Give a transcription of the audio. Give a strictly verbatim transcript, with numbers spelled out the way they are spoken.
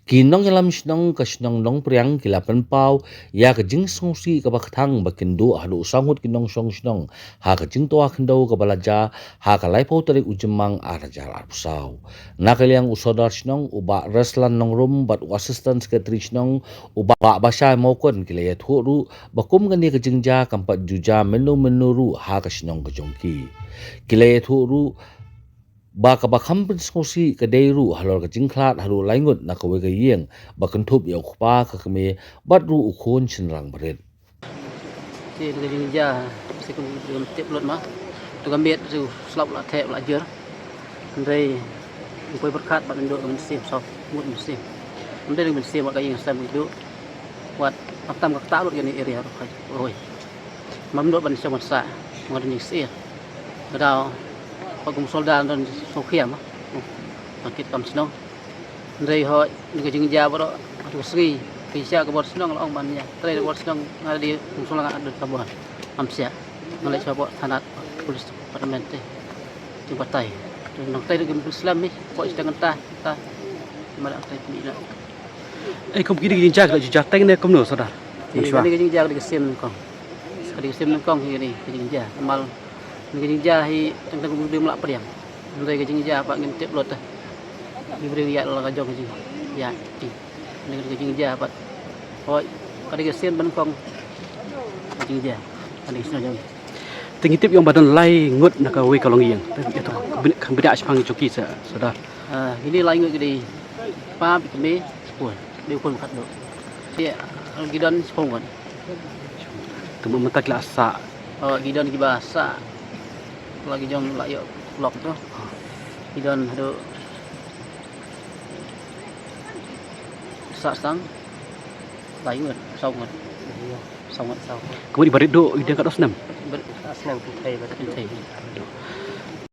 Ki nongïalam shnong ka shnong Nongpriang ki la pynpaw ïa ka jingsngewsih kaba kthang ba kin duh haduh saw ngut ki nongshong shnong ha ka jingtwa khyndew kaba la jia ha ka laiphew tarik u Jymmang ar hajar arphew saw. Na ka liang u Sordar shnong u Bah Reslan Nongrum bad u Assistant Secretary shnong u Bah Bashai Mawkon ki la ïathuh ruh ba kum kane ka jingjia kam pat ju jia mynno mynno ruh ha ka shnong ka jong ki. Ki la ïathuh ruh ba kaba kham pynsngewsih ka dei ruh halor ka jingkhlad haduh lai ngut na kawei ka ïing ba kynthup ïa u kpa, ka kmie bad ruh u khun shynrang barit. Te ka jingjia, se kum tip lut ma. Tu ka miet tu slap la thep la jur. Ndei poi berkat bad nduk mynsiem, sop mut mynsiem. Ndei mynsiem bad ka ïing sem nduk. Wat tam tam ka kata lut kane area ruh. Oi. Mam nduk ban sem sa. Ngat ni sir. Ka dau. Pagum soldat don sokhiam. Sakit kam shnong. Ndei hoi ni ka jingjia baroh. Tu sngi. Ki sha ka bor shnong la ong ban ïa. Trei ka bor shnong nga di kum shnong nga dut ka bor. Am sia. Nga leit sha bor thanat police department te. Jing batai. Tu nang tai ki mus Islam ni. Ko ista ngenta ta. Mala tai ni la. Eh, kum kini jingjia ka jingjia teng ne kumno, Sordar? Ni ka jingjia ka sien kong. Ka sien kong hi ni ka jingjia. Mal ni ka jingjia hi teng teng kum di mala priang. Ndei ka jingjia ba ngin tip lut ta. Ni bri ïa la ka jong ka jingjia. Ni ka jingjia ba. Hoi, ka dei ka sien ban kong. Jingjia. Ka dei sien jong. Te ngi tip ïa ba don lai ngut na kawei ka longïing. Te ïa tu ka bini ka bini ashpang jong ki sa Sordar. Ah, ini lai ngut ki dei. Pa bi kmie sepul. Dei pun kat dok. Ïa, ki don sepul ngut. Te mynta ki la sah. Oh, ki don kiba sah. La ki jong la ïoh lok tu. Ki don haduh sah sang. Lai ngut, saw ngut. Saw ngut, saw ngut. Kumno i barit duk i dang kat dos nem? Barit aslam tu thai barit. Thai.